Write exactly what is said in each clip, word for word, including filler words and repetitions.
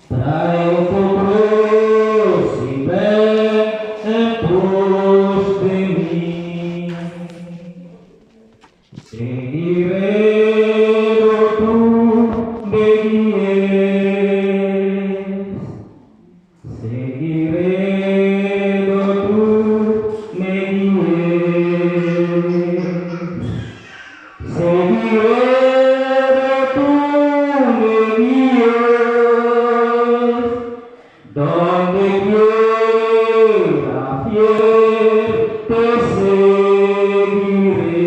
Trae tu cruz y ven en pos de mí. Seguiré donde tú me guíes. Seguiré donde tú me guíes. Seguiré donde tú me guíes. Donde quiera fiel te seguiré.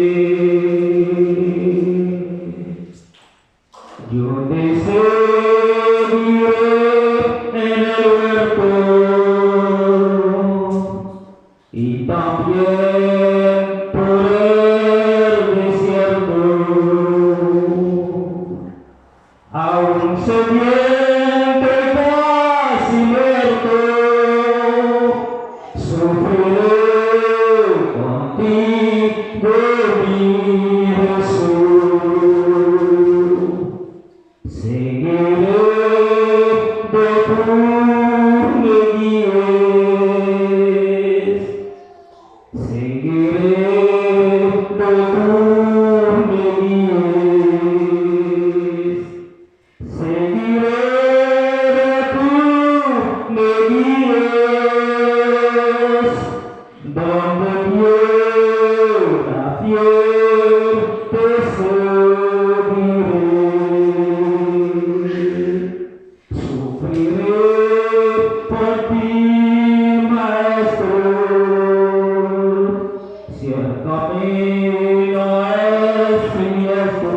Yo te seguiré en el huerto y también por el desierto. Aun si siempre casi muerto, sufriré contigo, mi Jesús. Seguiré donde tú me guíes. Seguiré donde tú me guíes. Seguiré donde tú me guíes. Donde quiera fiel te seguiré. Sufriré por ti, Maestro, si el camino es siniestro.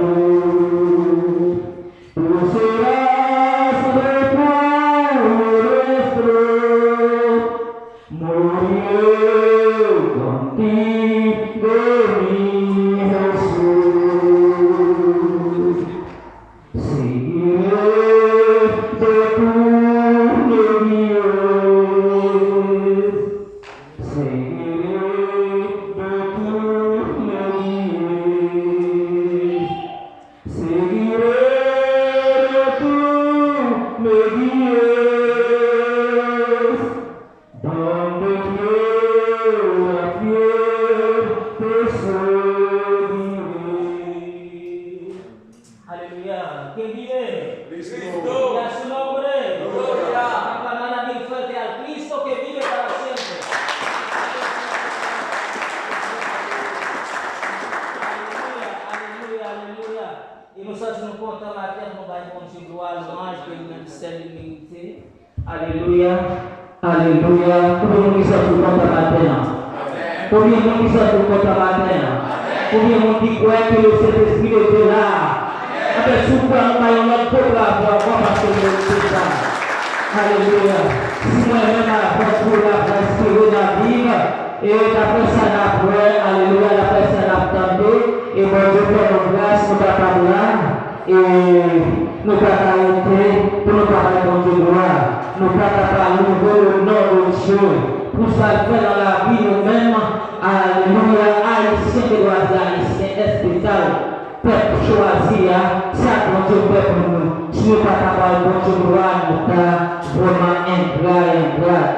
Tú serás refugio nuestro. Moriré contigo, mi Jesús. Seguiré donde tú me guíes. Seguiré donde tú me guíes. Seguiré donde tú me guíes. Donde quiera fiel te seguiré. Aleluya. Qué bien. Cristo. Y a su nombre. Gloria. Aclamad al fuerte al Cristo que vive para siempre. Aleluya, aleluya, aleluya. E nou santi nou kontan maten, nou bay Bondye glwa, lwanj ke li menm sèl li merite. Alelouya. Alelouya. Konbyen moun ki santi w kontan maten an? Konbyen moun ki santi w kontan maten an? Konbyen moun ki kwè ke le Sentespri de Dye la? Anben, si w kwè, ann ba yon lòt gwo bravo ankò, paske l merite sa. Alelouya. Si mwen menm avèk ou, n ap respire, n ap viv, e daprè sa n ap wè, alelouya, daprè sa n ap tande, e Bondye fè nou gras, nou kapab la. E nou pa ka rete pou nou pa bay Bondye glwa. Nou pa ka pa louve le non de Dye pou sa l fè nan lavi nou menm. Alelouya, Ayisyen ke dwaze Ayisyen espesyal, pèp chwazi a, sa Bondye fè pou nou. Si nou pa ka bay Bondye glwa, nou ta vrèman engra, engrat.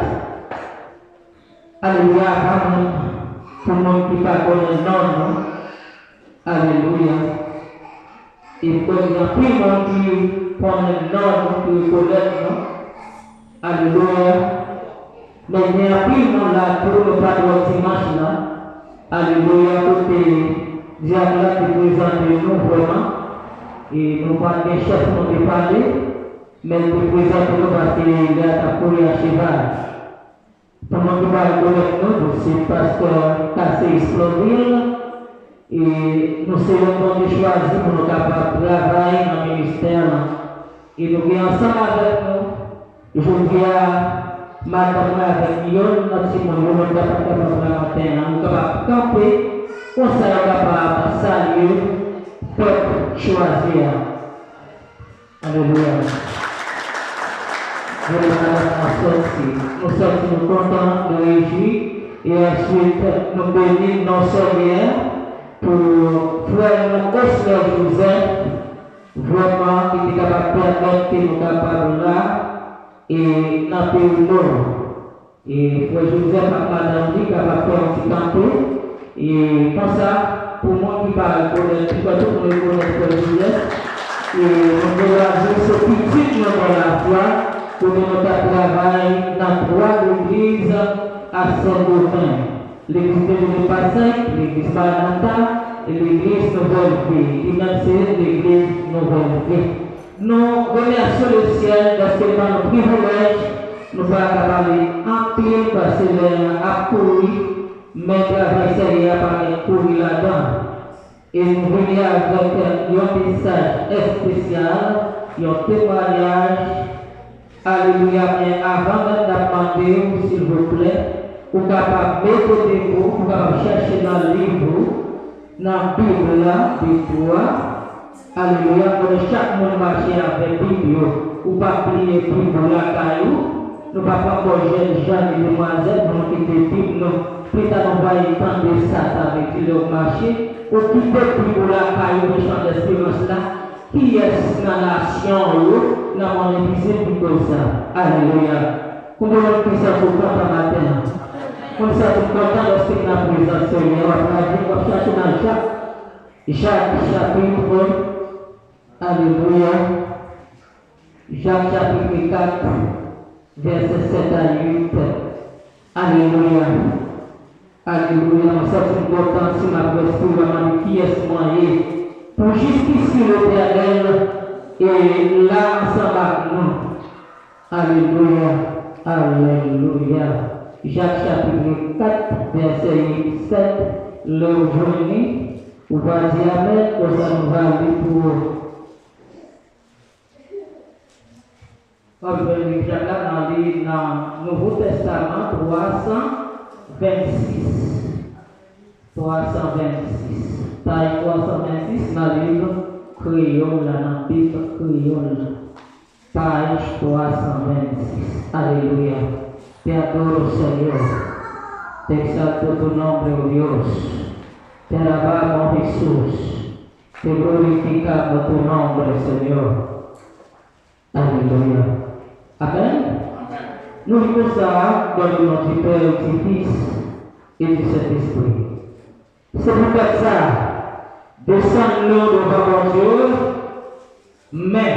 Alelouya, amen. Pou moun ki pa konnen non nou, alelouya. E kwè gen anpil moun ki konnen non nou, ki rekonèt nou. Alelouya. Men gen anpil moun la tou, nou pa t wè dimanch la. Alelouya, kote dyak la te prezante nou vrèman. E nou pa t gen chans pou nou te pale, men l te prezante nou paske lè a t ap kouri a cheval. Pou moun ki pa rekonèt nou, nou se pastè Casey Exploville, e nou se yon moun ki chwazi pou nou kapab travay nan ministè a. E nou gen ansanm avèk nou, jodi a, madanm mwen avèk yonn nan timoun yo, nou kapab kapab la maten an, nou kapab kanpe, konsa yo kapab salye pèp chwazi a. Alelouya. Alelouya, nou sòti. Nou sòti, nou kontan, nou rejwi. E answit, nou beni non Senyè pou frè nou Osler Joseph, vrèman, ki te Kapab pèmèt ke nou kapab la, e nan peyi nou. E frè Joseph ak madanm li kapab fè yon ti kanpe. E konsa, pou moun ki pa rekonèt, piske tout moun rekonèt frè Joseph, e nou degaje se pitit nou nan lafwa, kote nou t ap travay nan twa legliz a Sendomeng. Legliz Deveni Pasek, legliz Maranata, e legliz Nouvèl Vi. Li menm se legliz Nouvèl Vi. Nou remèsye lesyèl dèske l ban nou privilèj, nou pa ka pale anpil paske lè a ap kouri, men travay Seyè a pa gen kouri ladan. E nou vini avèk yon mesaj espesyal, yon temwayaj. Alelouya, men avan menm n ap mande w, silvouplè, ou kapab mete debou, ou kapab chèche nan liv ou, nan Bib la, debou a. Alelouya, konnen chak moun mache avèk Bib yo. Ou pa bliye Bib ou lakay ou. Nou pa pran kò jèn jan e demwazèl, nou kite Bib nou. Pita nou va tande sa, sa vle di lè w mache, ou kite Bib ou lakay ou, nan chan desperans la. Kiyès nan nasyon w yo, nan mond envizib ki koz sa? Alelouya. Konbyen moun ki santi w kontan maten an? Moun santi w kontan lèske w nan prezans Senyè, w ap lage, w ap chache nan Jak. Jak chapit, alelouya. Jak chapit kat, vèsè sèt a uit. Alelouya. Alelouya, mwen santi m kontan si m ap respire, mwen mande kiyès mwen ye. Pou jistice Letènèl e la ansanm ak nou. Alelouya, alelouya. Jak chapit kat, vèsè uit, sèt, lè w jwenn li, ou va di amèn, konsa nou va li pou ou. W ap jwenn li chak la nan li nan Nouvo Tèstaman twa san vennsis. Twa san vennsis. Paj twa san vennsis nan liv kreyòl la, nan Bib kreyòl la. Paj twa san vennsis. Alelouya. Te adoro Señor. Te exalto tu nombre, oh Dios. Te alabamos, Jesús. Te glorificamos tu nombre, Señor. Alelouya. Amèn. Nou li konsa, dans le nom du Père, du Fils et du Saint-Esprit. Se poutèt sa, desann nou devan Bondye, men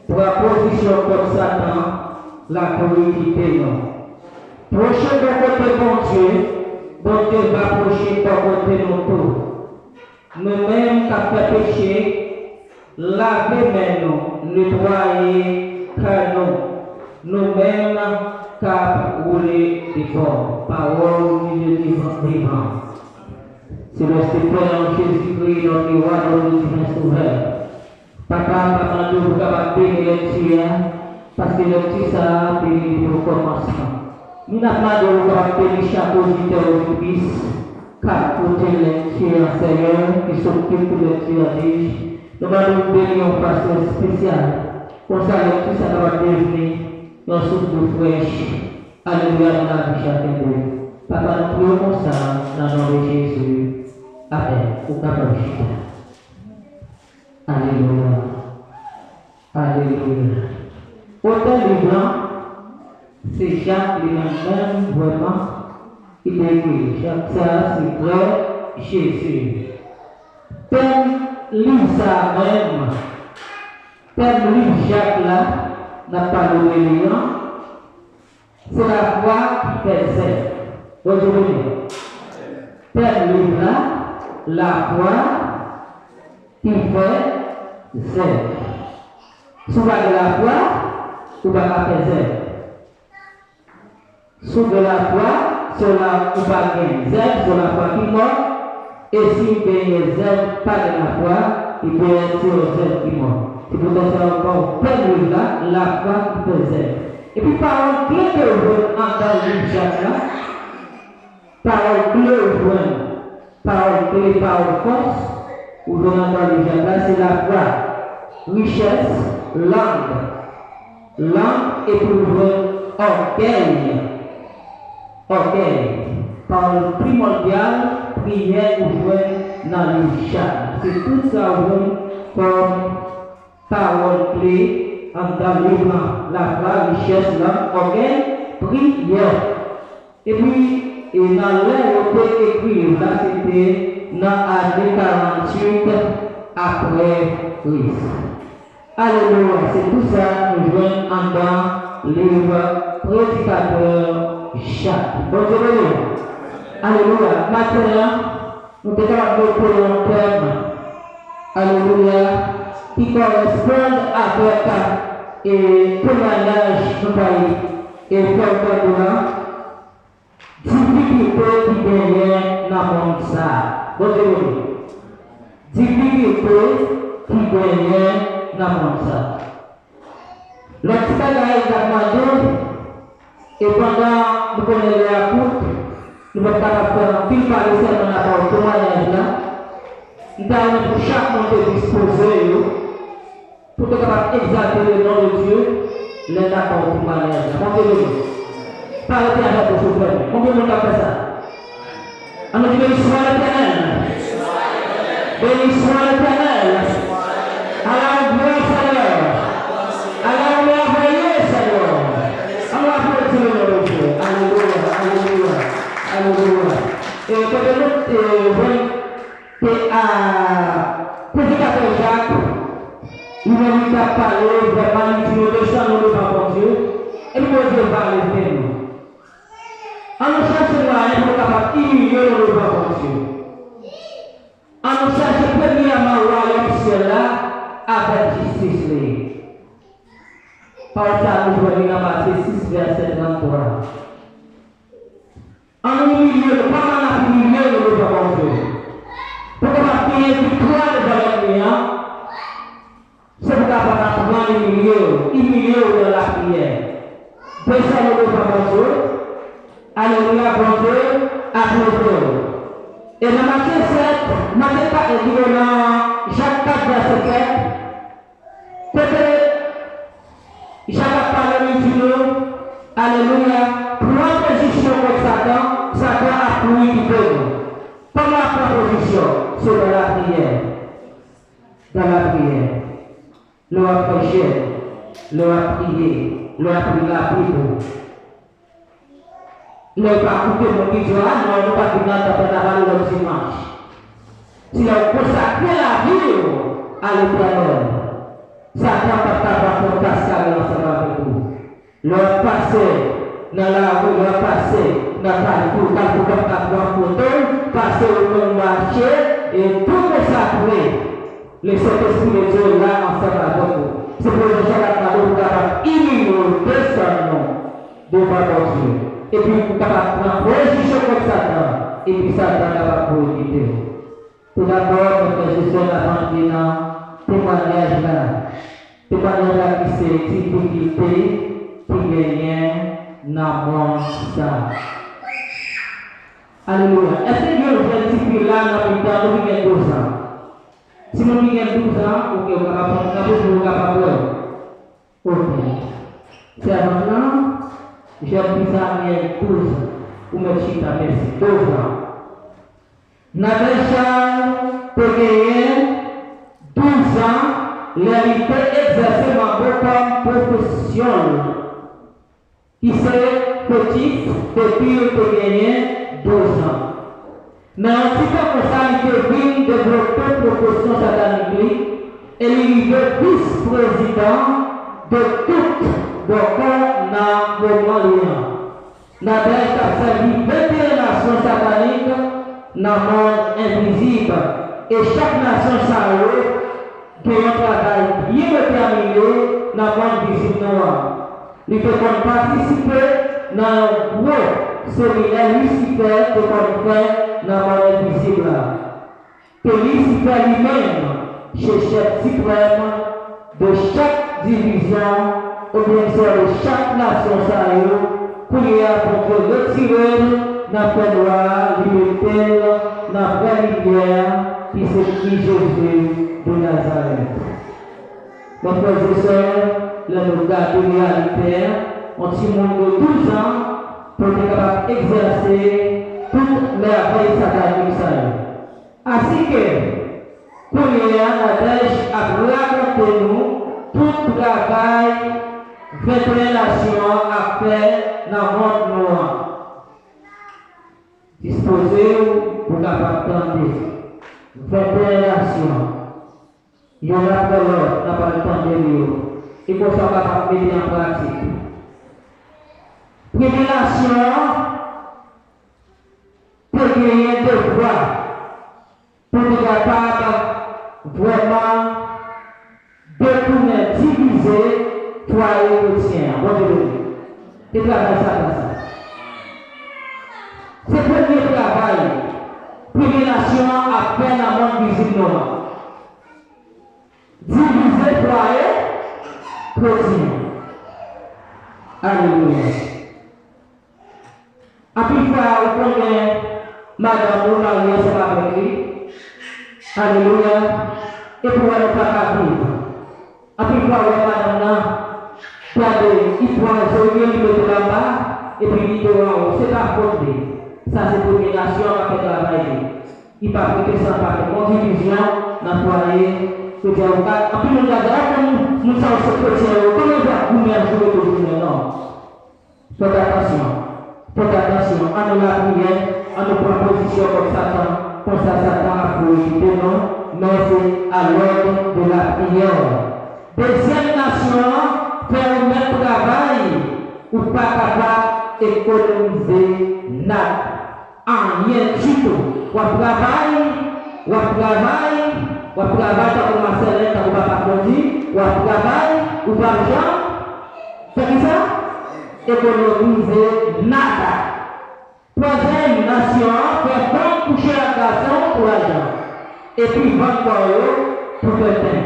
pran pozisyon kont Satan, l ap kite nou. Pwoche bò kote Bondye, Bondye va pwoche bò kote nou tou. Nou menm k ap fè peche, lave men nou, netwaye kè nou. Nou menm k ap woule debò. Pawòl Dye vivan, vivan. Selès Pè an, Jezikri, notre roi, notre divin sauveur. Papa, m ap mande w pou w kapab beni lekti a, paske lekti sa a beni depi okòmansman. Nou ap mande w pou w kapab beni chak oditè, oditris k ap koute lekti a, Senyè, ki sot koute lekti a, Jij. Nou mande w beni yon fason espesyal. Konsa, lekti sa kapab devni yon souf dlo frèch. Alelouya, nan lavi chak de nou. Papa, nou priye konsa, nan non de Jezi. Amèn. Ou kapab chita. Alelouya. Alelouya. Otè liv lan, se Jak li menm menm vrèman ki te ekri. Jak sa, se frè Jezi. Tèm liv sa menm, tèm liv Jak la, n ap pale de li an, se lafwa ki fè zèv. Bondye beni. Tèm liv la, lafwa ki fè zèv. Si w pa gen lafwa, ou pa ka fè zèv. Si w gen lafwa, se yon la, ou pa gen zèv, se yon lafwa ki mò. E si w genyen zèv, pa gen lafwa, ebyen, se yon zèv ki mò. Se poutèt sa, yo ba w tèm liv la, lafwa ki fè zèv. Epi pawòl kle ke w jwenn anndan liv Jak la, pawòl kle w jwenn, pawòl kle, pawòl fòs, ou jwenn anndan liv Jak la, se lafwa, richès, lang, lang, epi ou jwenn ògèy, ògèy. Pawòl primòdyal, priyè, ou jwenn nan liv Jak. Se tout sa ou jwenn kòm pawòl kle anndan liv lan, lafwa, richès, lang, ògèy, priyè. Epi, e nan lè yo te ekri liv la, se te nan ane karanntuit apre Kris. Alelouya, se tou sa nou jwenn anndan liv Predikatè Jak. Bondye beni w. Alelouya, maten an, nou te kapab mete yon tèm, alelouya, ki kòresponn avèk, e, temwayaj nou bay, e, fè w tande la. Difikilte ki genyen nan mond sa a. Bondye beni. Difikilte ki genyen nan mond sa a. Lòt ti bagay m t ap mande, e pandan nou konnen lè a kout, nou p ap kapab fè anpil pale sèlman nan pawòl temwayaj la, m ta renmen pou chak moun te dispoze yo, pou te kapab egzalte le non de Dye, lè n ap ba w temwayaj la. Bondye beni w. Pa rete avèk bouch ou fèmen. Konbyen moun k ap fè sa? Ann nou di, beni swa Letènèl. Beni swa Letènèl. Ala w gran, Senyè. Ala w mèveye, Senyè. Ann nou aplodi le non de Dye. Alelouya, alelouya, alelouya. E kote nou, e, jwenn Te a, predikatè Jak, li menm li t ap pale, vrèman, li di nou desann nou devan Bondye, epi Bondye va leve nou. Ann nou chèche mwayen pou nou kapab imilye nou devan Bondye. Ann nou chèche premyèman wayòm syèl la avèk jistis li. Pawòl sa a nou jwenn li nan Matye sis, vèsè tranntwa. Ann nou imilye nou. Kòman n ap imilye nou devan Bondye? Pou kapab genyen viktwa devan lènmi an, se pou kapab aprann imilye w, imilye w nan lapriyè. Desann ou devan Bondye. Alelouya, Bondye ap leve w. E nan Matye sèt, Matye kat, e, di nou nan Jak kat vèsè sèt, kote Jak ap pale, li di nou, alelouya, pran pozisyon kont Satan, Satan ap kouri kite nou. Kòman w ap pran pozisyon? Se nan lapriyè. Nan lapriyè. Lè w ap fè jèn, lè w ap priye, lè w ap li Labib ou. Lè w pa koute moun ki di w, a non, nou pa vin nan tanp la, n a pale lòt dimanch. Si lè w konsakre lavi w a Letènèl, Satan p ap kapab fè yon kas kare ansanm avèk ou. Lè w ap pase nan lari, lè w ap pase nan kalfou, kalfou p ap ka pran foto w, pase ou menm mache, e tou konsakre. Le Sentespri de Dye la ansanm avèk ou. Se pou Jezikri kapab mande w pou kapab imilye w, desann nou devan Bondye. Epi pou kapab pran pozisyon kont Satan, epi Satan kapab kouri kite w. Toudabò, mwen frè Jezè, n ap antre nan temwayaj la. Temwayaj la ki se difikilte ki genyen nan mond sa a. Alelouya. Èske gen yon jèn tifi la nan mitan nou ki gen douz an? Timoun ki gen douz an, oke, ou kapab pran kanpe pou nou kapab wè. Oke. Sèvant lan, jèn fi sa a gen douz an. Ou mèt chita, mèsi. Douz an. Nadège te genyen douz an lè li te egzèse manbo kòm pwofesyon l, ki se fetis, depi l te genyen douz an. Nan yon ti tan konsa, li te vin devlope pwofesyon satanik li e li rive vis prezidan de tout bòkò nan moman li an. Nadège t ap sèvi venteyen nasyon satanik nan mond envizib, e chak nasyon sa yo gen yon travay byen detèmine nan mond vizib nou an. Li te konn patisipe nan yon gwo seminè Lisifè te konn fè nan mond envizib la. Ke Lisifè li menm se chèf siprèm de chak divizyon, oubyen se de chak nasyon sa yo, kounye a Bondye retire l nan fènwa a, li mete l nan vrè limyè a, ki se Kris Jezi de Nazarèt. Mè frè e sè, lè nou gade reyalite a, yon timoun de douz an pou te kapab egzèse tout mèvèy satanik sa yo. Asike, kounye a, Nadège ap rakonte nou Venteyen nasyon an ap fè nan mond nou an. Dispoze w pou w kapab tande. Venteyen nasyon. Youn apre lòt, n ap al tande l yo. E konsa w kapab mete an pratik. Premye nasyon an te genyen devwa pou te kapab vrèman detounen, divize fwaye kretyen an. Bondye beni. Se travay Satan sa. Se premye travay premye nasyon an ap fè nan mond vizib nou an. Divize fwaye kretyen an. Alelouya. Anpil fwa, ou konnen madanm ou marye ansanm avèk li. Alelouya. Epi w wè nou pa ka viv. Anpil fwa, w wè madanm nan, gade, li pran zo l, li mete l anba, epi li devan ou. Se pa fòt li. Sa se premye nasyon an k ap fè travay li. Li p ap rete san pa fè. Gon divizyon nan fwaye, kote ou ka, anpil moun ka di, "A, moun, moun sa yo se kretyen yo, kòman yo fè ap goumen jou yo tou jounen?" Non. Fòk atansyon. Fòk atansyon. Ann nou lapriyè, ann nou pran pozisyon kont Satan, konsa Satan ap voye kite nou, men se à l'ordre de la prière. Dezyèm nasyon an, fè ou mèt travay, ou pa kapab ekonomize nada. Anyen ditou. W ap travay, w ap travay, w ap travay tankou Masèlen, tankou papa Kondi, w ap travay, ou p ap janm fè kisa? Ekonomize nada. Twazyèm nasyon an fè fanm kouche ak gason pou lajan, epi vann kò yo pou tenten.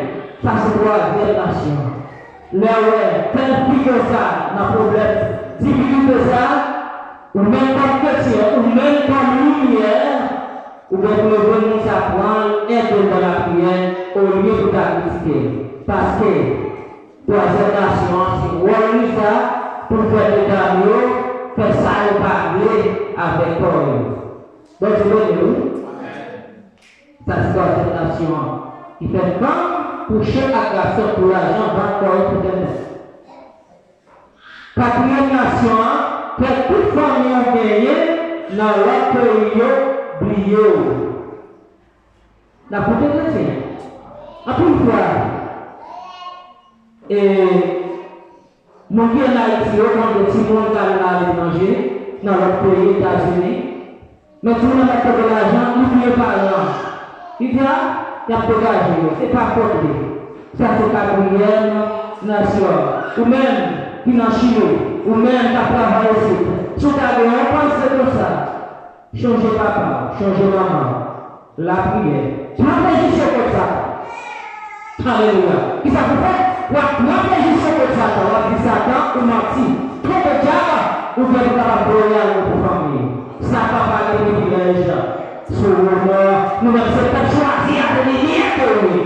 Sa se twazyèm nasyon an. Lè w wè tèl figi sa nan pwoblèm, difikilte sa, ou menm kòm kretyen, ou menm kòm limyè, ou gen pou leve moun sa pran l, ede l nan lapriyè, olye pou ta kritike l. Paske twazyèm nasyon an, se wòl li sa, pou l fè medam yo fè sa yo pa vle avèk kò yo. Bondye beni nou. Sa se twazyèm nasyon an. Ki fè fanm kouche ak gason pou lajan, vann kò yo pou tenten. Katriyèm nasyon an, fè tout fanmi w genyen nan lòt peyi yo bliye w. N ap koute kretyen. Anpil fwa, e, moun ki ann Ayiti yo konn gen timoun k al nan aletranje, nan lòt peyi, Etazini. Men timoun nan pa t pote lajan, li bliye paran an. Li di, a, y ap degaje yo, se pa fòt li. Sa se katriyèm nasyon. Ou menm ki nan Chile, ou menm k ap travay isit, si w ta gen yon panse konsa, chonje papa w, chonje manman w. Lapriyè. Pran pozisyon kont Satan. Alelouya. Kisa pou fè? W ap pran pozisyon kont Satan. W ap di Satan, ou manti. Twonpe dyab, ou gen pou kapab voye al pou fanmi w. Satan pa gen privilèj sou ou non. Nou menm se pèp chwazi a, se limyè ke w ye.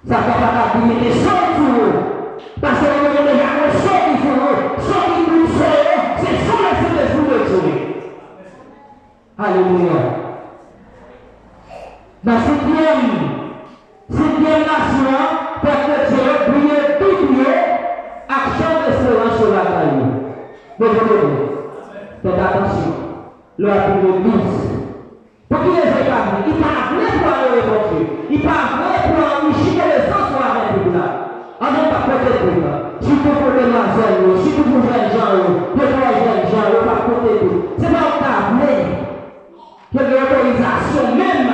Satan pa ka vin mete san sou ou. Paske ou menm deja gen san ki sou ou. San ki pou sou ou, se san Lespri de Dye. Alelouya. Nan senkyèm, senkyèm nasyon an, fè kretyen yo bliye Bib yo ak chan esperans yo lakay yo. Bondye beni. Fèt atansyon. Lè w ap vin legliz. Pou ki rezon li pa vle? Li pa vle pou adore Bondye. Li pa vle pou anrichi konesans ou avèk Bib la. Ann nou pa pote Bib la. Sitou pou demwazèl yo, sitou pou jènjan yo, pou jènjan yo pa pote Bib. Se pa ou ta vle. Yo gen otorizasyon menm.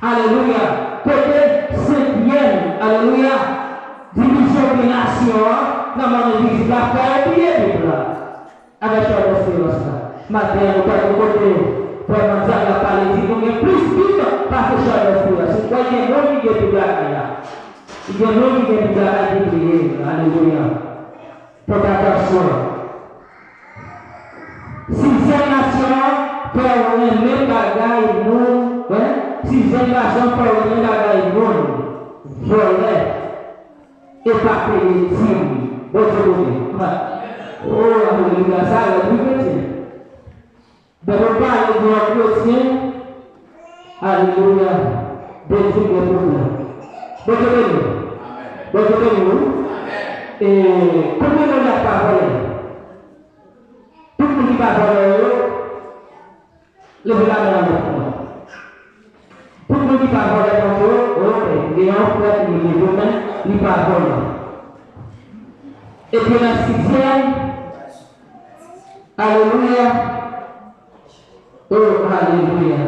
Alelouya. Kote senkyèm, alelouya, divizyon de nasyon an, nan mond vizib la, fè yo bliye Bib la. Avèk chèf esperans la. Maten an, nou pral yon kote vrèman dyab la pale, di nou gen plis Bib pase chèf esperans. Ou kwè gen moun ki gen Bib lakay la? Gen moun ki gen Bib lakay ki bliye l. Alelouya. Fòk atansyon. Sizyèm nasyon an fè w renmen bagay moun, wi. Sizyèm nasyon fè w renmen bagay moun. Vòlè. E pa peye dim. Bondye beni. O, alelouya. Sa rèd wi, kretyen. Depi w pale de yon kretyen, alelouya, de dim gen pwoblèm. Bondye beni w. Bondye beni w. E konbyen moun la k pa vòlè? Tout moun ki pa vòlè yo, leve lamen anlè pou mwen. Tout moun ki pa vòlè kont yo, oke, gen yon frè ki leve men, li pa vòlè. Epi nan sizyèm, alelouya, o, alelouya.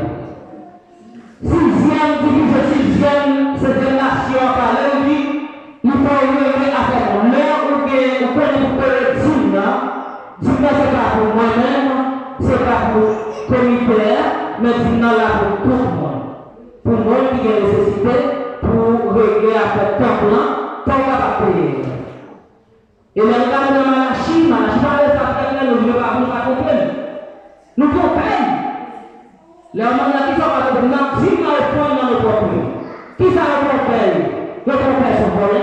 Sizyèm, divizyon sizyèm, sizyèm nasyon an pale, li di, li fè w rele avèk mwen. Lè ou gen, ou konnen pou peye dim nan, dim nan se pa pou mwen menm, se pa pou komite a, men dim nan la pou tout moun. Pou moun ki gen nesesite, pou regle afè tanp lan, tan w kapab peye l. E lè nou gade nan Malachi, Malachi pa vle sa fè klè, nou vle pa pou nou pa konprann. Nou twonpe n. Lè w mande ki sa w pa konprann, nan dim nan ofrann nan nou twonpe n. Ki sa yo twonpe l? Yo twonpe l sou vòlè.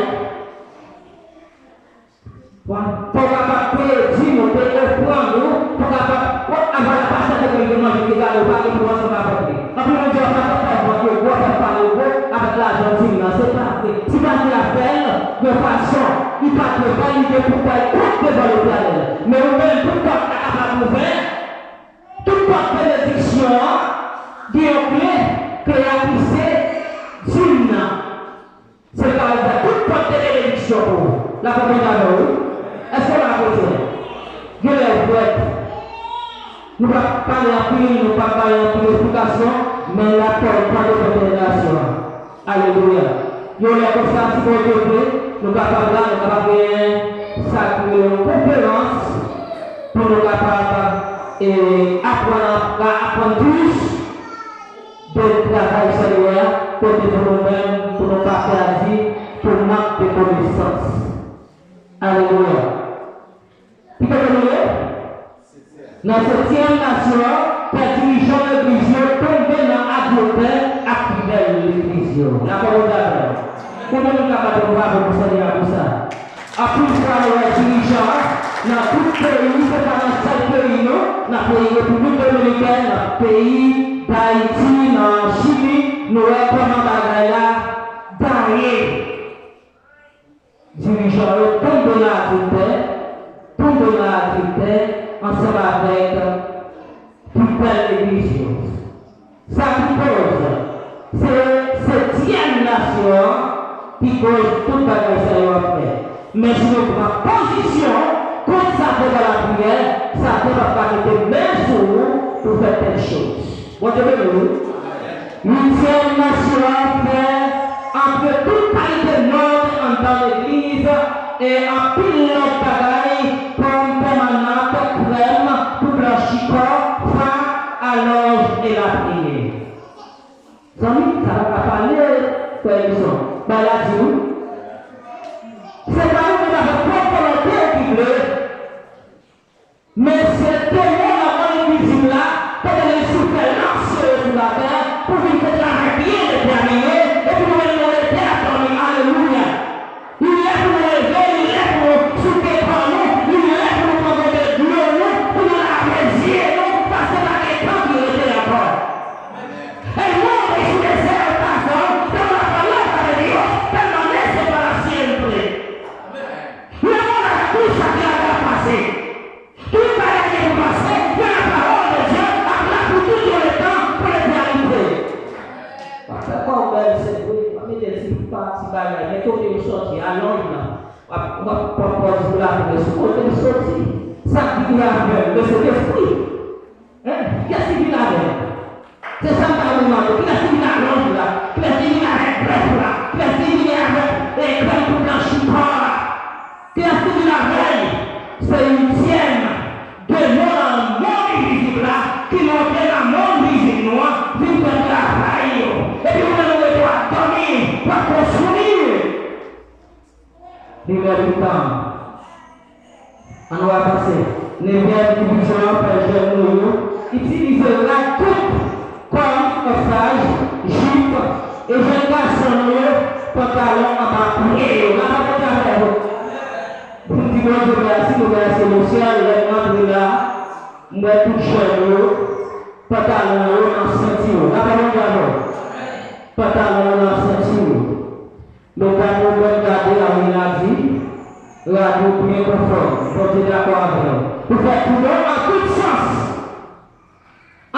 Fò w kapab peye dim ou, peye ofrann ou, pou kapab, wè, avan la pa chante pou li te manje, te gade, ou pa gen pou ansanm avèk li. Anpil moun di, "Yo pa fè vant yo gwo, fè pale yo gwo, avèk lajan dim nan." Se pa vre. Si pa vle a fè l yon fason, li pa dwe fè l, li gen pou fè l kont devan Letènèl. Men ou menm, pou pòt la kapab ouvè, tout pòt benediksyon an, gen yon kle, kle a ki se dim nan. Se ka ouvè tout pòt de benediksyon pou ou. Lapè Bondye avè w, wi. Èske w la, kretyen? Genlè ou frèt. Nou p ap pale anpil, nou p ap bay anpil esplikasyon, men lapè w pale pou jenerasyon an. Alelouya. Yon lè konsa, si Bondye vle, nou kapab la, nou kapab genyen sa ki rele yon konferans pou nou kapab, e, aprann, aprann plis de travay Senyè a, kote pou nou menm, pou nou pa pèdi, pou mank de konesans. Alelouya. Ki kote nou ye? Nan setyèm nasyon an, fè dirijan legliz yo tonbe nan adiltè ak fidèl legliz yo. Lapè Bondye avè w. Konbyen moun ka bat yon bravo pou Senyè a pou sa? Anpil fwa nou wè dirijan nan tout peyi, se pa nan sèl peyi non, nan peyi Repiblik Dominikèn, nan peyi Dayiti, nan Chili, nou wè kòman bagay la gaye. Dirijan yo tonbe nan adiltè, tonbe nan adiltè ansanm avèk fidèl legliz yo. Sa ki koz? Se setyèm nasyon an ki koz tout bagay sa yo ap fèt. Men si nou pran pozisyon kont Satan nan lapriyè, Satan p ap ka mete men sou ou pou fè tèl choz. Bondye beni w. Uityèm nasyon an fè antre tout kalite mòd anndan legliz, e anpil lòt bagay, pòm pèmanan, krèm pou blanchi kò, fa, alonj e lapriyè. Zanmi, sa pa ka pale, frè Elison. Bay la di wi. Se pa ou menm avèk pwòp volonte w ki vle. Men se demon nan monn envizib la, kote l sou fè lanse yo sou latè, pou vin fè travay byen detèmine, epi nou menm nou rete a dòmi. Alelouya! Li lè pou nou leve, li lè pou nou souke kò nou, li lè pou nou pran gote dlo nou, pou nou lave zye nou, paske pa gen tan ki rete ankò. E nou antre sou dezè okazyon, tèlman lapawòl la pa vle di yo, tèlman men se pa la siyen vre. Lemonn avèk tout sa ki ladan ap pase. Tout bagay gen pou pase, men lapawòl de Dye ap la pou tout yon letan, pou letènite. W ap fè kò w bèl, se vre, w ap mete ti pa, ti bagay, men kote yo sòti, alonj la, w ap, w ap, w ap pòz pou lapriyè, sou kote l sòti, sa k vini avè l, men se lespri. Hein? Kiyès ki vin avè l? Se sa m ta vle mande. Kilès ki vin alonj la? Kilès ki vin avèk blòf la? Kilès ki vin avèk, eh, krèm pou blanchi kò a? Kilès ki vin avè l? Se uityèm demon nan monn envizib la ki monte nan monn vizib nou an, vin fè travay yo. Epi ou menm ou rete w ap dòmi, w ap konsomi. Limyè tout tan. Ann nou avanse. Nevyèm divizyon an fè jèn nou yo itilize rad kout kòm kòsaj, jip, e jèn gason nou yo pantalon anba pye yo. N ap aplodi avè yo. Pou n di Bondye mèsi, nou mèsi le syèl, lè nou antre la, m wè tout jèn yo, pantalon yo nan senti yo. N ap aplodi avè yo. Pantalon yo nan senti yo. Nou pa nou menm gade a wi la di. Rad ou byen konfòm. Bondye dakò avè w. Ou fè tou bon an tout sans.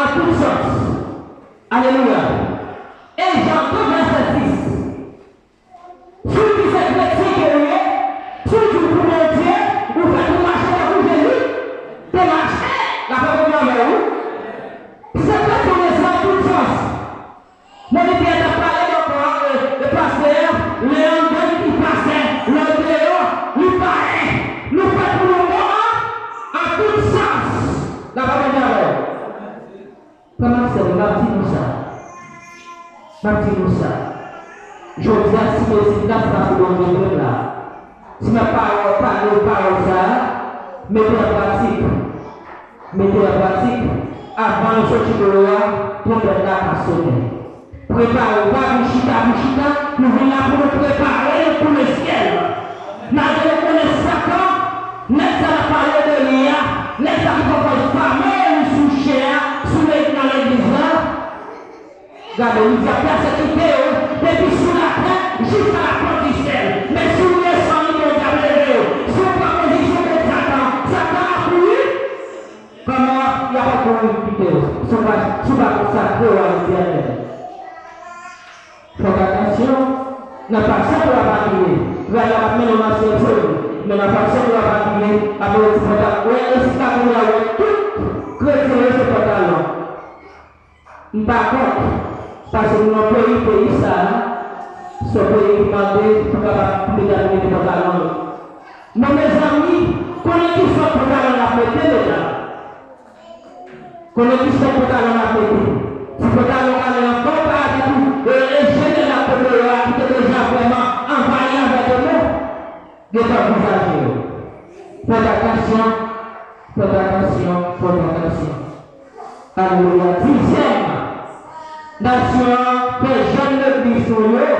An tout sans. Alelouya. E Jan de vèsè sis. Si w di se kretyen ke w ye, si w di w pou Bondye, ou fèt pou mache tankou Jezi te mache, l ap akonpanye avè w. Si se kretyen w ye, se an tout sans. Mwen li te ap pale ankò, e, e pastè, lè anndan ki pastè, lè deyò, li pale. Nou fèt pou nou bon an, an tout sans. L ap akonpanye avè w. Frè m ak sè m, m ap di nou sa. M ap di nou sa. Jodi a, si Mezi n ap pase Bondye vre m la. Si m ap pale, pale pawòl sa a, mete an pratik. Mete an pratik. Avan nou soti deyò a, twonpèt la ka sonnen. Prepare w, pa vin chita pou chita, nou vin la pou nou prepare nou pou lesyèl. Malgre nou konnen Satan, nèg sa n ap pale de li a, nèg sa ki pran pòz fame li sou chè a, sou le-, nan legliz la. Gade, li di ap pèsekite yo depi sou latè jiska lapòt di syèl. Men si w desann, Bondye ap leve w. Si w pran pozisyon kont Satan, Satan ap kouri. Kòman y ap kouri kite w? Si w pa, si w pa konsakre w a Letènèl. Fè atansyon nan fason pou w ap abiye. Travay la ap mennen w nan syèl, se vre. Men nan fason pou w ap abiye, apre w ti pantalon. Wè, e si pa kounye a, wè, tout kretyen yo se pantalon. M pa kont, paske nou nan peyi, peyi sa a, se yon peyi ki mande pou kapab pou medam mete pantalon yo. Men mezanmi, konnen ki sòt pantalon n ap mete, medam? Konnen ki sòt pantalon n ap mete? Ti pantalon kanè an, pa w pa di tou, e, e jenè n ap mete yo a, ki te deja vrèman anvayi avèk yo, non. Gentan anvizaje yo. Fèt atansyon, fèt atansyon, fèt atansyon. Alelouya. Dizyèm nasyon an fè jèn legliz nou yo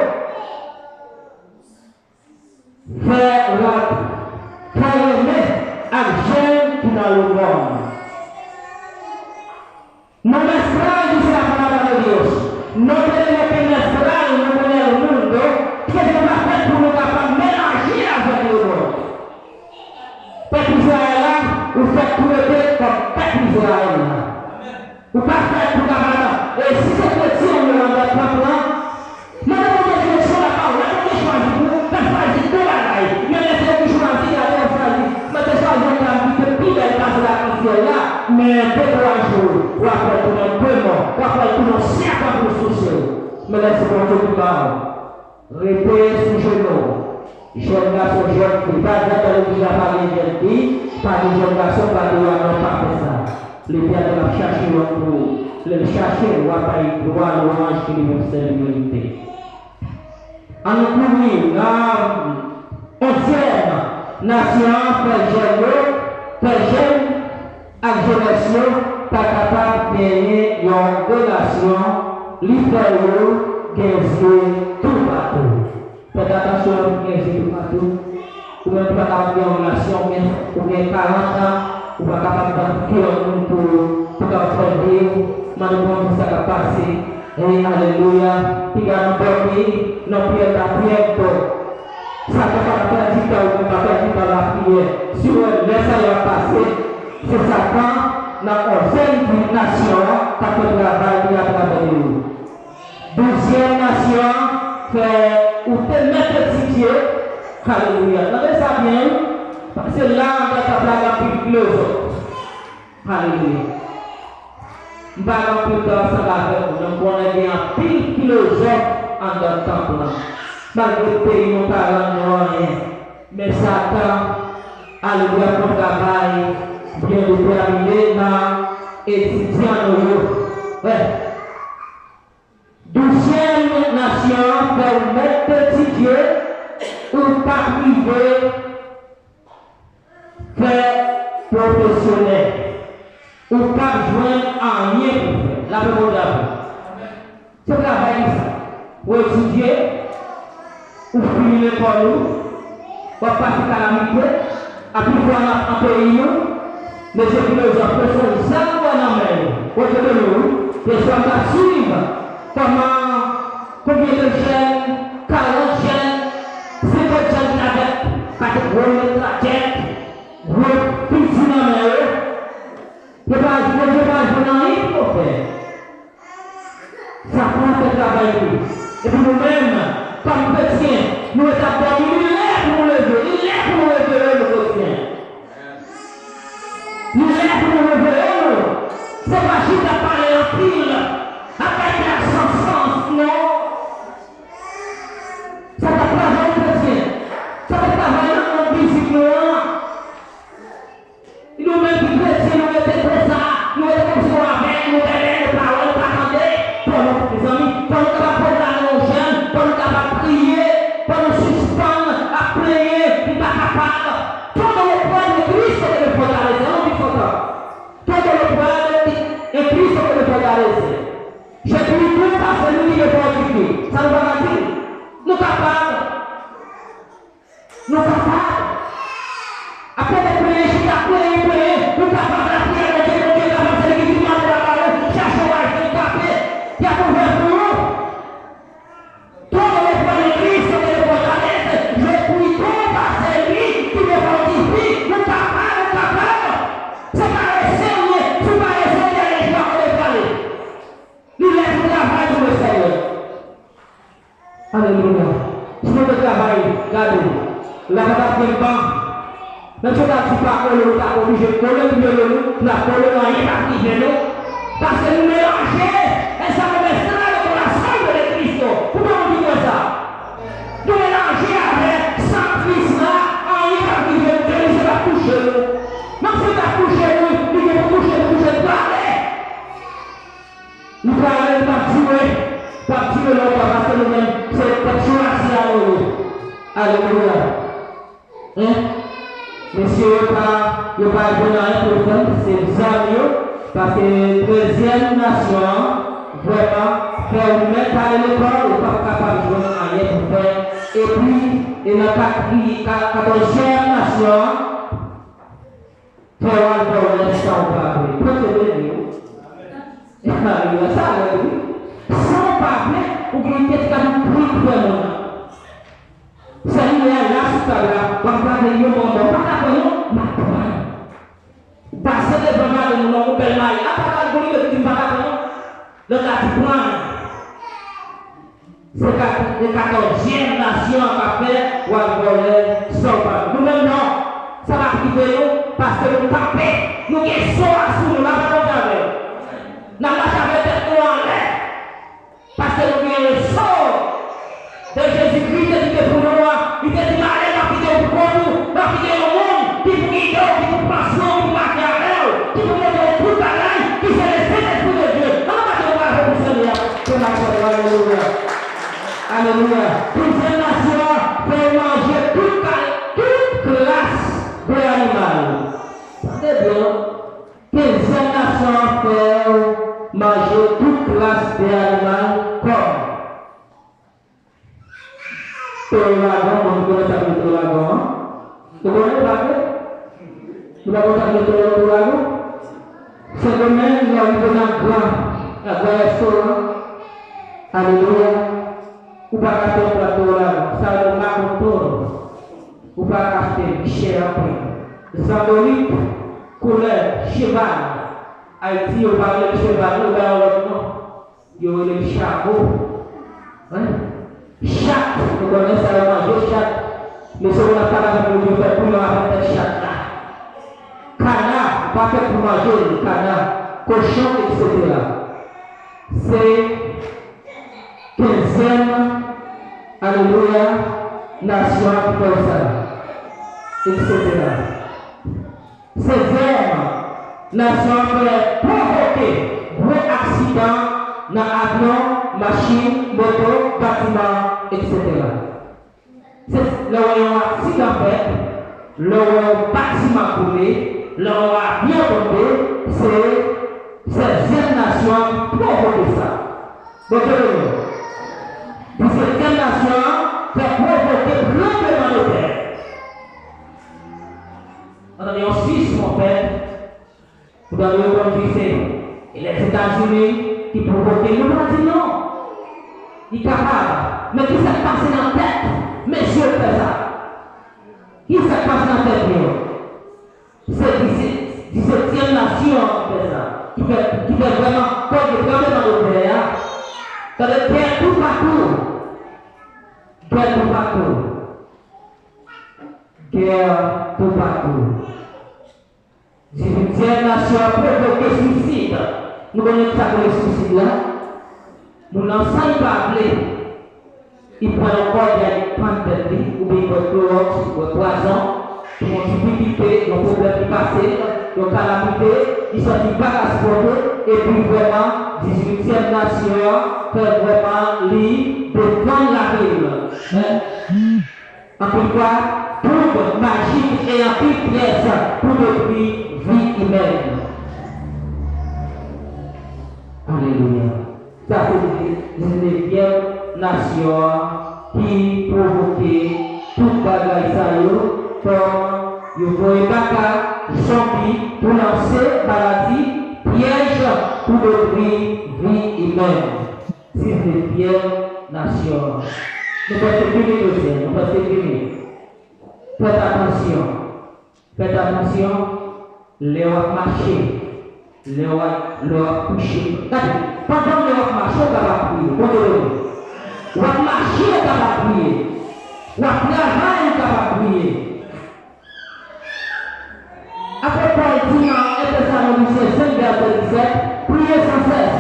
fè rad, fè renmen ak jèn ki nan lemòn. No me extrañe, dice la palabra de Dios. No tenemos que mezclarnos con el mundo, que se va a hacer por lo que va a melange avèk lemond. Pèp Izrayèl la, ou fèt pou rete kòm pèp Izrayèl la. Ou pa fèt pou kapab, e si se kretyen ou ye anndan tanp lan, mande Bondye direksyon, lapawòl la, Bondye chwazi pou ou, pa chwazi de bagay. Men lè se ou ki chwazi, gade ou chwazi. Mwen te chwazi yon dam ki te pi bèl pase lakansyèl la, men de twa jou, w ap wè l tounen demon, w ap wè l tounen yon sèpan pou l souse w. Men lè se Bondye ki ba w. Rete sou jenou w. Jèn gason, jèn fi, pa di ankò legliz la pa gen jèn fi, pa gen jèn gason, pa di a non, pa fè sa. Letènèl ap chache youn pou ou. Lè l chache l, w ap bay glwa, lwanj ki li menm sèl li merite. Ann nou kouri nan onzyèm nasyon an, fè jèn yo, fè jèn ak jenès yo pa kapab genyen yon relasyon, li fè yo gen zye toupatou. Fèt atansyon pou gen zye toupatou. Ou menm ki pa kapab gen yon relasyon, ou gen, ou gen karant an, ou pa kapab bat kè yon moun pou, pou kapab fè vi w, mande Bondye sa k ap pase. E alelouya. Piga nan bò peyi, nan priyè, lapriyè, bon. Satan pa ka pèdi tan, ou pa pèdi tan lapriyè. Si w wè lè sa yo ap pase, se Satan nan onzyèm nasyon an k ap fè travay li atravè de ou. Douzyèm nasyon an fè ou te mèt etidye. Alelouya. Tande sa byen, wi. Paske la, anndan tanp la, gen anpil filozòf. Alelouya. M pa gen anpil tan ansanm avèk nou, men m konnen gen anpil filozòf anndan tanp lan. Malgre peyi nou pa rann nou anyen, men Satan, alelouya, fè yon travay byen detèmine nan etidyan nou yo. Wè. Douzyèm nasyon an fè w mèt etidye, ou p ap rive fè pwofesyonèl. Ou p ap jwenn anyen pou fè. Lapè Bondye avè w. Se travay li sa. Ou etidye, ou fini lekòl ou, w ap pase kalamite, a pifwa nan, nan peyi nou, mesye filozòf yo se yon zam yo wè nan men yo. Ou tande nou, wi. Yèswa m t ap swiv kòman konbyen de jèn, karant jèn, senkant jèn ki avèk pa te gwo met Nou kapab. Apre tèt plenyen, chita plenyen, plenyen, nou kapab lapriyè Bondye, Bondye kapab, se li ki di mande la ba ou, chache w al jwenn, tape, y ap ouvè pou ou. Todo le pueblo Cristo te lo fortalece, yo cuidó, pase li ki te fortifye, nou kapab, nou kapab. Se parese ou ye, si w parese ou te ale jwa kote prale. Li lè pou travay pou Lesenyè. Alelouya. Si nou te travay, gade, la pa t ap gen ban. Menm si w ta di pa kole, ou ta oblije kole pou yo, nou, pou la kole, anyen p ap rive nou. Paske nou melanje, e sa nou mèt la de korason de Kristo. Pou moun ki kwè sa. Nou melanje avèk san Kris la, anyen p ap rive nou, Bondye p ap touche nou. Menm si l ta touche nou, li gen pou touche, pou touche nou, pa ale. Li prale, li p ap dire, p ap dire lontan, paske nou menm, se pèp chwazi a nou ye. Alelouya. Hein? Mesye yo pa, yo pa jwenn anyen pou yo fè, se zam yo, paske trèzyèm nasyon an, vrèman, fè ou mèt ale lekòl, ou p ap kapab jwenn anyen pou fè. Epi, e nan katri-, ka-, katòzyèm nasyon an, fè w al vòlè san w pa vle. Bondye beni w. Alelouya, sa rèd wi. San w pa vle, ou gen kèk ka nou pran pou fè moun nan. Sèlilè a la sou tab la, w ap gade yon bonbon, pa ta pran non, m ap pran. Ou pase devan gade moun nan, yon bèl mayi, a pa ta gade moun ki di m pa ta pran non. Lòt la di pran. Se kat-, se katòzyèm nasyon an k ap fè, w al vòlè sa w pa. Nou menm non, sa p ap rive nou, paske nou kanpe, nou gen so a sou nou, la pa konn avè. N ap mache avèk tèt nou anlè, paske nou gen so de Jezikri te kite pou nou an, li te di, m ale, m ap kite w pou kont ou, m ap kite yon moun ki pou gide w, ki pou panse w, ki pou make avè w, ki pou montre w tout bagay, ki se le Sentespri de Dye. An nou mete yon bravo pou Senyè a. Fè mache, alelouya. Alelouya. Douzyèm nasyon an, fè w manje tout kal-, tout klas de animal. Tande byen. Kenzyèm nasyon an, fè w manje tout klas de animal kòm. Towo lagon, moun ki konnen sa ki rele towo lagon an? Ou konnen ou pa vle? Ou pa konn sa ki rele towo, towo lagon? Sendomeng, lè w rive nan gran, nan gran restoran, alelouya, ou pa ka achte yon plat towo lagon. Sa yo rele makoto. Ou pa ka achte l, li chè anpil. Zandolit, koulèv, cheval. Ayiti, yo pa rele l cheval, yo ba yon lòt non. Yo rele l chavo. Wi. Chat, nou konnen sa yo manje chat. Mesye, moun ap pale avèk nou, yo fè bouyon avèk tèt chat la. Kana, ou pa fè pou manje l, kana, kochon, etsetera. Se kenzyèm, alelouya, nasyon an ki fè w sa, etsetera. Sezyèm nasyon an fè pwovoke gwo aksidan nan avyon, machin, moto, batiman, etsetera. Se lè w wè yon aksidan fèt, lè w wè yon batiman koule, lè yon avyon tonbe, se sezyèm nasyon an ki pwovoke sa. Bondye beni w. Disetyèm nasyon an fè pwovoke tranblemanntè. Ann tande yon sismon fèt, ou tande yo konn di se Lèzetazini ki pwovoke l, nou pa di non. Li kapab. Men kisa k pase nan tèt mesye yo k fè sa? Kisa k pase nan tèt yo? Se disetyèm nasyon an ki fè sa, ki fè, ki fè vrèman koze tranblemanntè a. Tande, gè toupatou. Gè toupatou. Gè toupatou. Dizuityèm nasyon an pwovoke swisid. Nou konnen sa k rele swisid la? Moun nan san li pa vle, li pran yon kòdèy, li pann tèt li, oubyen li bwè klowòks, li bwè pwazon, pou yon difikite, yon pwoblèm ki pase l, yon kalamite, li santi li pa ka sipòte, epi vrèman, dizuityèm nasyon an fè vrèman li defann lavi l. Men, anpil fwa, poud majik e anpil pyès pou detwi vi imèn. Alelouya. Sa se dizinevyèm nasyon an ki pwovoke tout bagay sa yo kòm yo voye baka, zonbi pou lanse maladi, pyèj pou detwi vi imèn. Sizyèm nasyon an. Nou prèske fini, mesye, nou prèske fini. Fèt atansyon. Fèt atansyon lè w ap mache, lè w ap, lè w ap kouche. Gade, pandan lè w ap mache, w kapab priye. Bondye beni w. W ap mache, w kapab priye. W ap travay, w kapab priye. Apot Pòl di nan en Tesalonisyen senk vèsè disèt, priye sansès.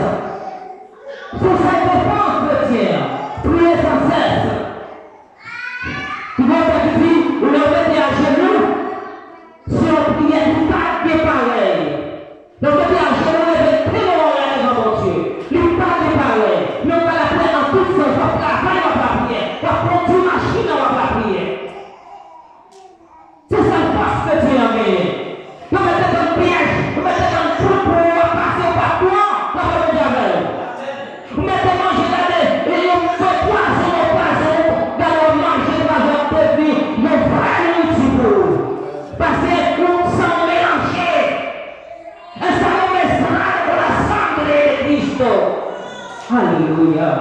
Se sa defans kretyen an, priye sansès. Ki gen yon tèks ki di, lè w mete ajenou, se yon priyè ki pa gen parèy. Lè w mete ajenou, leve pen w anlè devan Bondye. Li pa gen parèy. Men w pa lapriyè an tout sans, w ap travay, w ap lapriyè. W ap kondui machin nan, w ap lapriyè. Se sèl fòs kretyen an genyen. Yo mete tann pyèj, yo mete tann twou pou w ap pase, w pa pran, w ap fè Bondye avè w. Ou mete manje, gade, e yo fè pwazon, yo pwazon, gade w ap manje, pwazon ap devni yon vrè nouriti pou ou. Paske ou san w melanje. Esta la mezcla con la sangre de Cristo. Alelouya.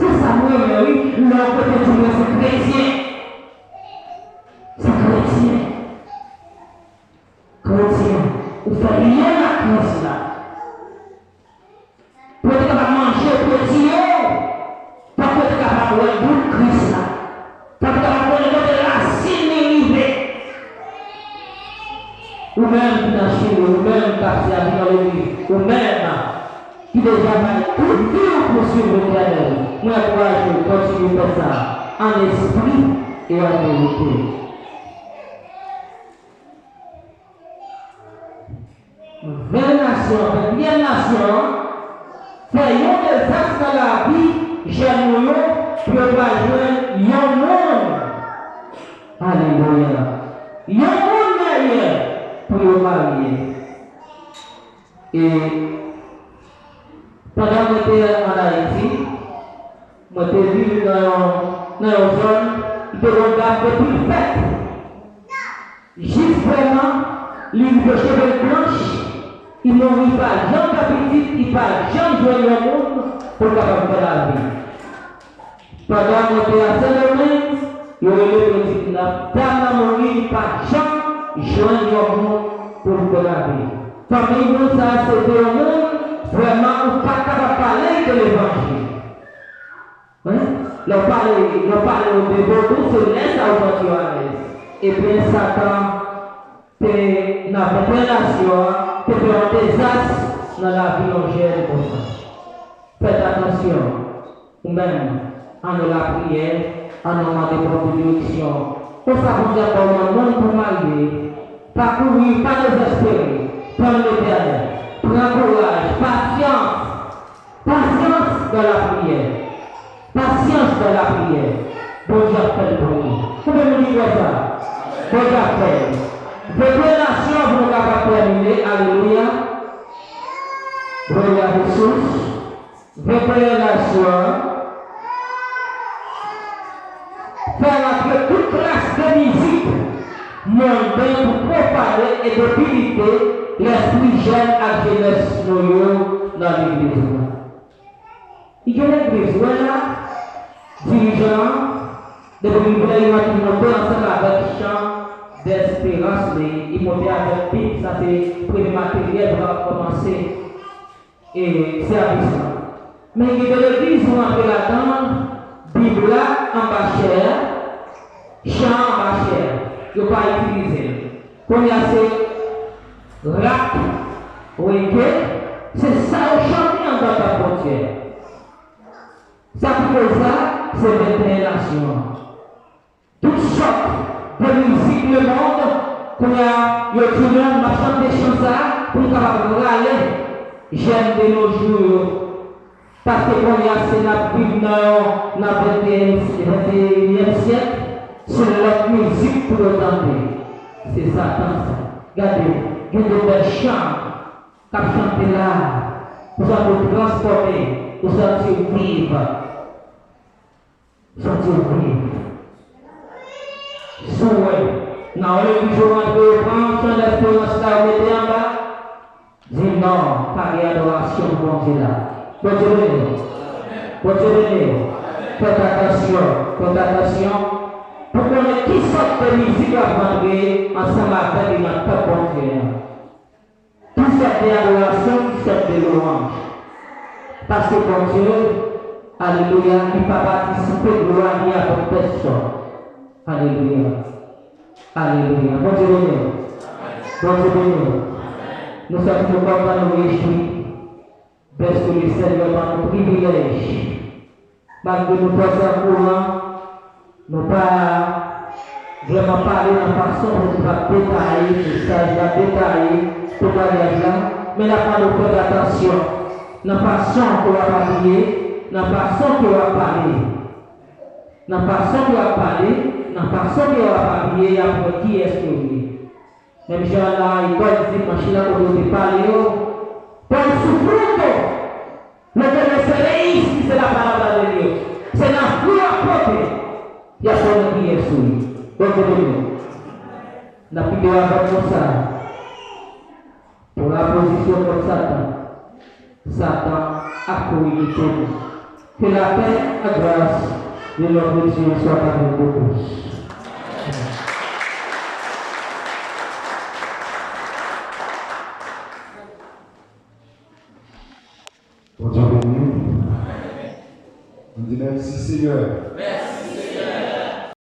Se sa m renmen, wi, lè w kote di mwen se kretyen. Se kretyen. Kretyen. Ou fè lyen ak Kris la. Pou yo te kapab manje, pou yo tiye w, fòk yo te kapab wè bout Kris la. Fòk yo te kapab konnen kote rasin li rive. Ou menm ki nan Chili, ou menm k ap sèvi nan legliz, ou menm ki deja bay tout vi w pou swiv Letènèl, mwen ankouraje w kontinye fè sa an espri e an verite. Ven nasyon, ventyèm nasyon an, fè yon dezas nan lavi jèn nou yo pou yo pa jwenn yon moun. Alelouya. Yon moun dèyè pou yo marye. E pandan mwen te ann Ayiti, mwen te viv nan yon, nan yon zòn ki te gen yon dam depi l fèt. Jis vrèman, li rive cheve l blanch, li mouri, li pa janm fè pitit, li pa janm jwenn yon moun pou l kapab fè lavi. Pandan mwen te a Sendomeng, yo rele m, yo di m, dam nan mouri, li pa janm jwenn yon moun pou l fè lavi. Fanmi moun sa a, se te yon moun, vrèman, ou pa t kapab pale de levanjil. Wi. Lè w pale, lè w pale yo de vodou, se lè sa a ou santi yo alèz. Ebyen, Satan te nan ventyèm nasyon an, te fè yon dezas nan lavi yon jèn konsa. Fèt atansyon, ou menm, ann nan lapriyè, ann nan mande Bondye direksyon. Konsa Bondye ap ba w yon moun pou w marye. Pa kouri, pa dezespere. Tann Letènèl. Pran kouraj, pasyans. Pasyans nan lapriyè. Pasyans nan lapriyè. Bondye ap fè l pou ou. Konbyen moun ki kwè sa? Bondye ap fè l. Deklarasyon pou nou kapab tèmine. Alelouya. Glwa a Jezi. Deklarasyon. Fè rantre tout klas de mizik monden pou pwofane e debilite lespri jèn ak jenès nou yo nan legliz la. Li gen legliz, ou wè la, dirijan an, depi li vle, li rantre monte ansanm avèk chan desperans li, li monte avèk Bib, sa se premye materyèl pou kapab kòmanse e sèvis la. Men gen de legliz ou rantre ladan l, Bib la anba chè, chan anba chè, yo pa itilize l. Kounye a se rap, reggae, se sa yo chante anba tanp Bondye. Sa ki koz sa, se venteyen nasyon an. Tout sòt de mizik lemonn, kounye a, yo di non, n ap chante chan sa a pou n kapab rale jèn de nos jours yo. Paske kounye a, se n ap viv nan yon, nan venteyen, venteyinyèm syèk, se lòt mizik pou yo tande. Se Satan sa. Gade, gen de bèl chan k ap chante la, ou santi w transfòme, ou santi w viv. Santi w viv. Nan yon legliz ou rantre, ou pran chan lesperans la, ou mete anba. Di non, pa gen adorasyon pou Bondye la. Bondye beni w. Bondye beni w. Fèt atansyon, fèt atansyon. Pou konnen ki sòt de mizik k ap rantre ansanm avèk li nan tanp Bondye an. Ki sòt de adorasyon, ki sòt de lwanj. Paske Bondye, alelouya, li pa patisipe glwa li avèk pèsòn. Alelouya. Alelouya. Bondye beni w. Bondye beni w. Nou santi nou kontan, nou rejwi. Dèske Lesenyè ban nou privilèj. Malgre nou fè sa kouran, nou pa vrèman pale nan fason pou nou ta detaye mesaj la, detaye temwayaj la, men n ap mande w fè atansyon nan fason ke w ap abiye, nan fason ke w ap pale. Nan fason ke w ap pale, nan fason ke w ap abiye, y ap wè kiyès ke w ye. Menm jan nan lekòl dimanch lan, kote yo te pale yo, Pòl soufri tou. Lo que me seréis, dice la palabra de Dios. Se nan fwi w ap pote, y ap konnen kiyès ou ye. Bondye beni w. N ap kite w avèk konsa. Pou opozisyon kont Satan, Satan ap kouri kite nou. Que la paix et la grâce de notre Dieu soit avec vous tous. Bondye beni w. Nou di mèsi, Senyè.